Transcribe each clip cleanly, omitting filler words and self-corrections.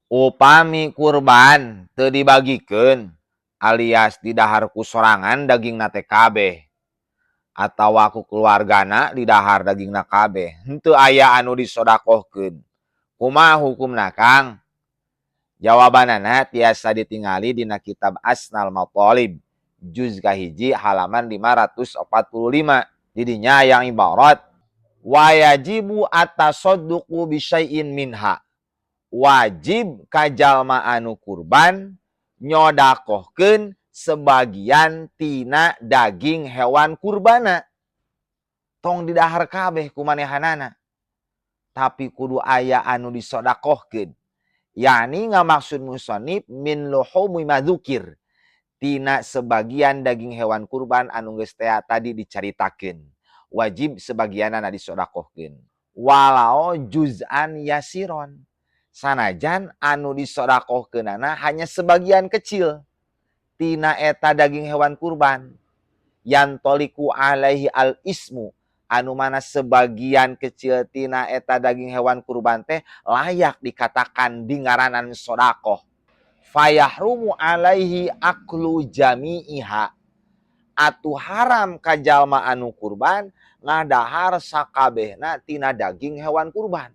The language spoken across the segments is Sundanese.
Upami kurban teu dibagikeun alias didahar ku sorangan dagingna teh kabeh atawa ku keluargana didahar dagingna kabeh, henteu aya anu disodakohkeun. Kumaha hukumna, Kang? Jawabanana tiasa ditingali dina kitab Asnal Mathalib juz 1 halaman 545. Didinya aya ibarat wayajibu at-tasadduqu bisyai'in minha. Wajib ka jalma anu kurban nyodakohkeun sebagian tina daging hewan kurbana. Tong didahar kabeh ku manehanana, tapi kudu aya anu disodakohkeun. Yani ngamaksud musannif min luhumi madzukir, tina sebagian daging hewan kurban anu geus tea tadi dicaritakeun. Wajib sebagianana disodakohkeun. Walau juz'an yasiron. Sanajan anu disodakohkeunana hanya sebagian kecil tina eta daging hewan kurban. Yantoliku alaihi al ismu, anu mana sebagian kecil tina eta daging hewan kurban teh layak dikatakan dingaranan sodakoh. Fayahrumu alaihi aklu jami'iha. Atuh haram ka jalma anu kurban ngadahar sakabehna tina daging hewan kurban.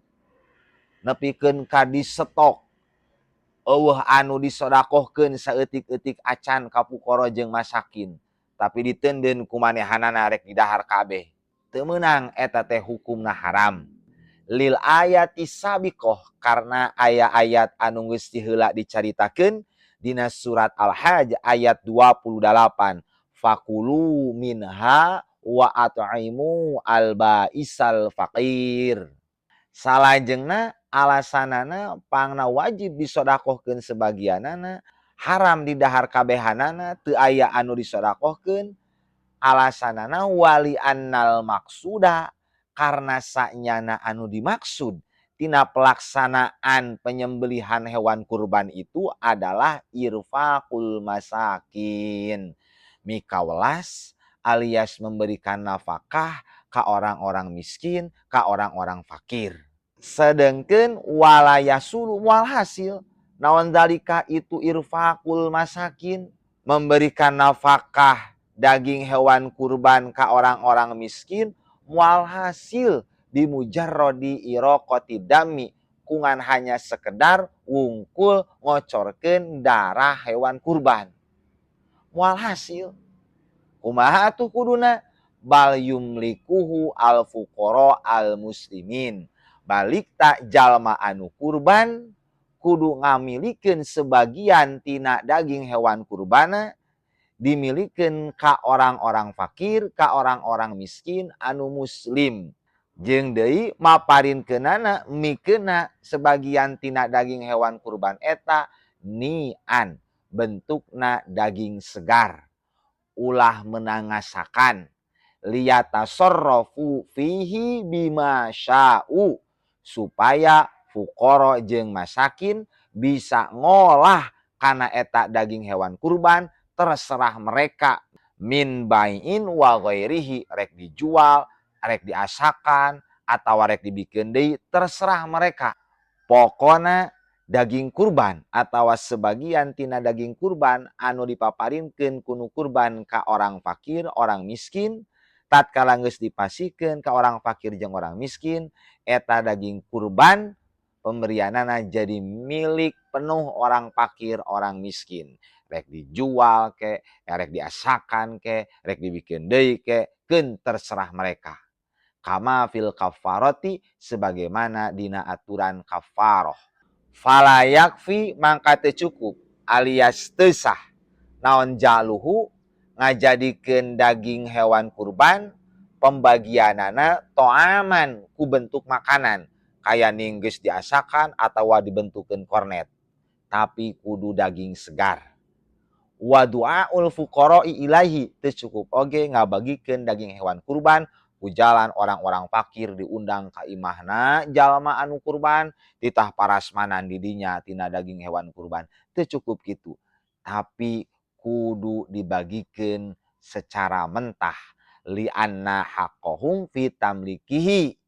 Nepikeun ka disetok eueuh anu disodakohkeun saeutik-eutik acan ka fukara jeung masakin, tapi diteundeun ku manehanana rek didahar kabeh. Teu meunang, eta teh hukumna haram. Lil ayati sabiqah, karena aya ayat anu geus ti heula dicaritakeun dina surat Al-Hajj ayat 28, fakulu minha wa at'imu al-ba'isal faqir. Salajengna alasanana pangna wajib disodakohkeun sebagianana, haram didahar kabehanana, teu aya anu disodakohkeun, alasanana wali annal maksuda, karena sanyana anu dimaksud tina pelaksanaan penyembelihan hewan kurban itu adalah irfaqul masakin, mikawelas alias memberikan nafkah ka orang-orang miskin, ka orang-orang fakir. Sedengkeun wala yahsulu, moal hasil naon, zalika itu irfaqul masakin, memberikan nafkah daging hewan kurban ka orang-orang miskin, moal hasil bimujarrodi iraqati dami, kungan hanya sekedar wungkul ngocorkeun darah hewan kurban, moal hasil. Kumaha atuh kuduna? Bal yumlikuhu al fuqara al muslimin, balik tak jalma anu kurban kudu ngamilikeun sebagian tina daging hewan kurbana, dimilikeun ka orang-orang fakir, ka orang-orang miskin anu muslim. Jeung deui maparinkeunana mikeunna sebagian tina daging hewan kurban eta nian, bentukna daging segar, ulah menang ngasakan, liyatasarrafu fihi bima sya'u, supaya fuqara jeung masakin bisa ngolah kana eta daging hewan kurban terserah mereka, min bai'in wa ghairihi, rek dijual, rek diasakan, atau rek dibikin deui, terserah mereka. Pokona daging kurban atau sebagian tina daging kurban anu dipaparinkeun ku nu kurban ka orang fakir, orang miskin, tatkala geus dipasihkeun ka orang fakir jeung orang miskin, eta daging kurban pemberianana jadi milik penuh orang fakir, orang miskin. Rek dijual ke, rek diasakan ke, rek dibikin deui ke, keun terserah mereka. Kama fil kafarati, sebagaimana dina aturan kafaroh. Fala yakfi, mangka teu cukup alias teu sah naon, ja'luhu, ngajadikeun daging hewan kurban pembagianana to'aman, ku bentuk makanan kaya geus diasakan atawa dibentukeun kornet, tapi kudu daging segar. Wa du'aul fuqara'i ilaihi, teu cukup oge ngabagikeun daging hewan kurban ku jalan orang-orang fakir diundang ka imahna jalma anu kurban, titah parasmanan di dinya tina daging hewan kurban, teu cukup kitu, tapi kudu dibagikeun secara mentah, li anna haqqahum fi tamlikihi,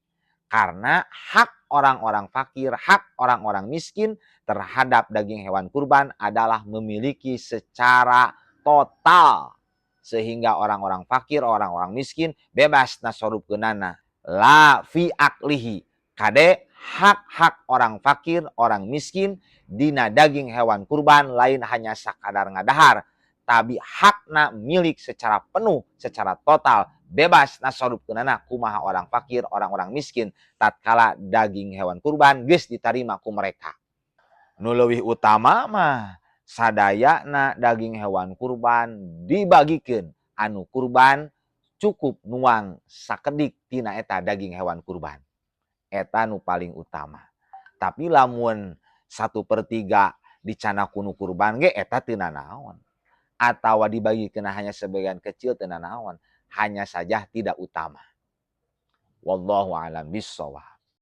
karena hak orang-orang fakir, hak orang-orang miskin terhadap daging hewan kurban adalah memiliki secara total, sehingga orang-orang fakir, orang-orang miskin bebas nasarufkeunana. La fi aklihi. Kade, hak-hak orang fakir, orang miskin dina daging hewan kurban lain hanya sakadar ngadahar, tapi hakna milik secara penuh, secara total, bebas nasarufkeunana kumaha orang fakir, orang-orang miskin tatkala daging hewan kurban geus ditarima ku mereka. Nu leuwih utama mah sadayana daging hewan kurban dibagikeun, anu kurban cukup nuang sakedik tina eta daging hewan kurban. Eta nu paling utama. Tapi lamun 1/3 dicandak ku nu kurban ge eta teu nanaon. Atawa dibagikeun hanya sebagian kecil teu nanaon, hanya saja tidak utama. Wallahu a'lam bissawab.